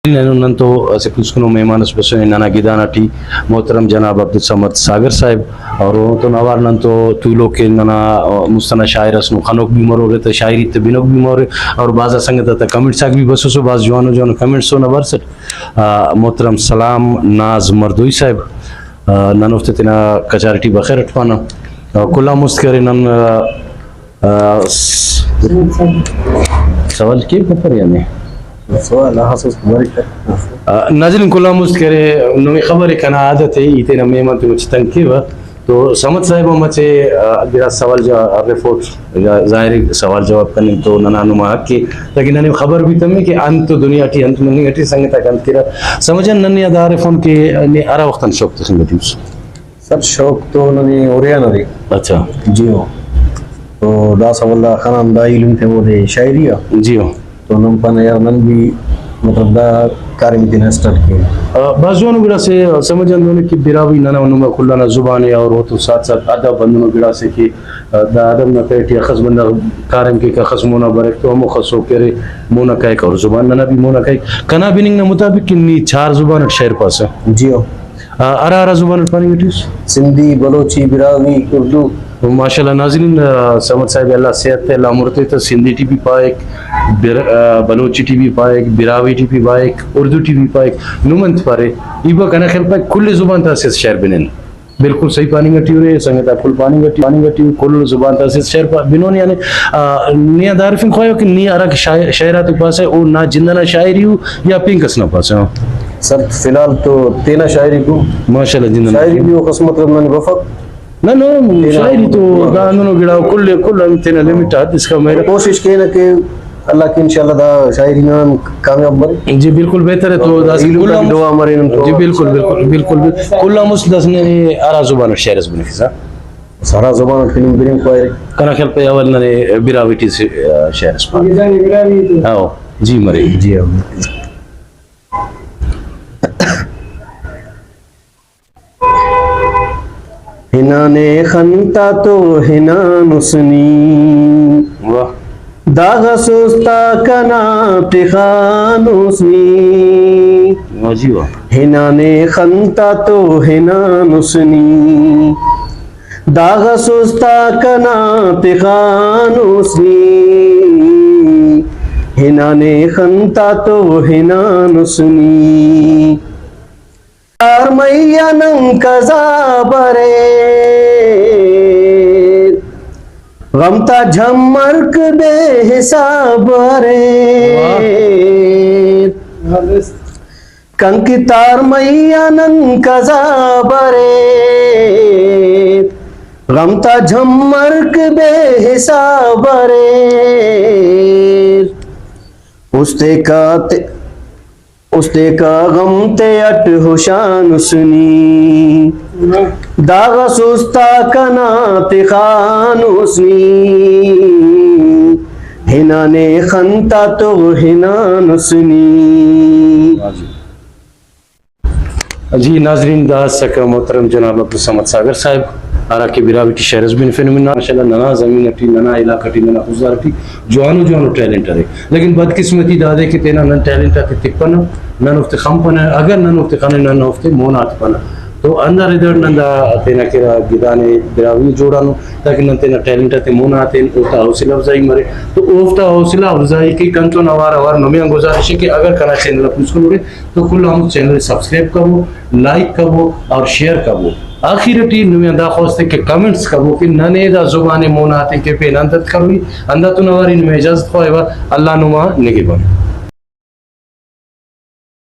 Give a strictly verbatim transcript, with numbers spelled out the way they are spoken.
اینو نن تو اسہ پوسکنو مہمان اس بسنے ننا گدان اٹی، محترم جناب عبدالصمد ساگر صاحب، اور اوتون اوار نن تو تولوک کہ ننا مست ئنا شاعر اس، نو خنوک بھی مرورے، تہ شاعری تہ بنوک بھی مرورے، اور بھازا سنگت آتا کمنٹس آک بھی بسوسو، بھاز جوانو جوانو کمنٹس اونا بارسٹ۔ آ، محترم سلام ناز مردوئی صاحب، آ، نن اوفتے تینا کچاری ٹی بخیر اٹ پانہ۔ آ، کل آن مست کرے نن، آ، آ، س-، سوال کیک پپر یعنی؟ سوال آخس اس بریک۔ آ، ناظرین کل آن مست کرے، نمے خبر ءِ کنا عادت ءِ، ای تینا مہمان تے مچہ تنگ کیوہ۔ تو صمد صاحب ہم مچہ، آ، گڑاس سوال جا-، ہرفوٹ، یا ظاہر ءِ سوال جواب کننگ تو ننا نما حق ءِ، تاکہ ننے خبر بھی تمے کہ انت دنیا ٹی انت مننگ ٹی، سنگت آک انت کیرہ۔ سمجھ آن ننے یاد ہرفون کہ نے ہرا وخت آن شوق تخنگ ٹی اس؟ سر، شوق تو ننے اریان ارے۔ اچھا۔ جی ہو۔ تو داسہ ولدا خنان دا ایلم تے اودے شاعری آ۔ جی ہو۔ تو نن پانہ یار نن بھی مطلب دا کاریم تینا اسٹارٹ کین۔ آ، بھاز جوانو گڑاسے، آ، سمجھ آن دہنے کہ براہوئی ننا و نما کل آنا زبان ءِ اور اوتون ساتھ ساتھ ادب ہندنو گڑاسے کہ، آ، دا ادب نا تہہ ٹی اخس بندغ کاریم کیک، اخس مونا بریک تو ہموخس او کہ ارے مونا کائک اور زبان ننا بھی مونا کائک۔ کنا بننگ نا مطابق کہ نی چار زبان اٹ شعر پاسہ۔ جی ہو۔ آ، ہرا ہرا زبان اٹ پاننگ ٹی اس؟ سندھی، بلوچی، براہوئی، اردو۔ ماشاءاللہ ناظرین، آ، صمد صاحب اللہ صحت ءِ، اللہ عمر تے تہ، سندھی ٹی بھی پائک، بر-، آ، بلوچی ٹی بھی پائک، براہوئی ٹی بھی پائک، اردو ٹی بھی پائک، نم انت پارے؟ ای با کنا خیال پائک کل زبان تا اسہ شعر بنن۔ بالکل صحیح پاننگ ٹی ارے، سنگت آک کل پاننگ ٹی، پاننگ ٹی کل زبان تا اسہ شعر پا-، بنون یعنی، آ، نی آ دا ہرفنگ خواہو کہ نی ہرا کہ شاعر-، شعر آتے پاسہ او نا جند ئنا شاعری ءُ یا پین کس نا پاسہ؟ سر، فی الحال تو تینا شاعری کو۔ ماشاءاللہ، جند ئنا۔ شاعری بھی اوخس مطلب ننے بفک۔ نہ، نہ، تینا شاعری تو دا ہندنو گڑا کل، کل ہم تینا لمٹ آ حد اسکا مہر۔ کوشش کینہ کہ اللہ کے انشاءاللہ دا شاعری نان کامیاب مرے۔ جی بالکل بہتر ہے تو دا ایلم کل کا ہم-، دعا مرے نن تو۔ جی بالکل، بالکل، بالکل، بالکل۔ کل ہم اس دس نے ہرا زبان شعر اس بنفسا۔ ہرا زبان اٹ فلم بننگ خواہرے۔ کنا خیال پہ اول ننے براہوئی ٹی سے، آ، شعر اس پانہ۔ ہاں، جی مرے۔ جی ہاں۔ ہنانے خن تا تو ہنانس نی۔ واہ۔ داغس استا کنا تخانس نی۔ واہ جی واہ۔ ہنانے خن تا تو ہنانس نی۔ داغس استا کنا تخانس نی، ہنانے خن تا تو ہنانس نی۔ تار مئی آ نن قضا بریر، غم تا جھمرک بے حساب اریر۔ کنکہ تار مئی آ نن قضا بریر، غم تا جھمرک بے حساب اریر۔ استے کا تے-، استے کا غم تے اٹ ہشانس نی۔ داغس استا کنا تخانس نی، ہنانے خن تا تو ہنانس نی۔ جی ناظرین، دا اسکہ محترم جناب عبدالصمد ساگر صاحب، ہرا کہ براہوئی ٹی شعر اس بنفنو منا۔ ماشاءاللہ ننا زمین ٹی، ننا علاقہ ٹی، ننا خضدار ٹی جوانو جوانو ٹیلنٹ ارے، لیکن بدقسمتی دادے کہ تینا نن ٹیلنٹ آتے تپنہ، نن اوفتے خنپنہ، اگر نن اوفتے خننہ نن اوفتے مونا تپنہ۔ تو ہندا رداٹ نن دا تینا کرا گدانے براہوئی جوڑانو، تاکہ نن تینا ٹیلنٹ آتے مونا ہتین، اوفتا حوصلہ افزائی مرے۔ تو اوفتا حوصلہ افزائی کیک انتون اوار اوار نمے آن گزارش ء کہ اگر کنا چینل آ پوسکن اُرے تو کل آن مست چینل ء سبسکرائب کبو، لائک کبو اور شیئر کبو۔ آخر ٹی نمے آن دا خواست ء کہ کمنٹس کبو کہ ننے دا زبان ء مونا ہتین کہ پین انت انت کروئی، ہنداتون اوار ای نمے اجازت خواہوہ۔ اللہ نما نگہبان۔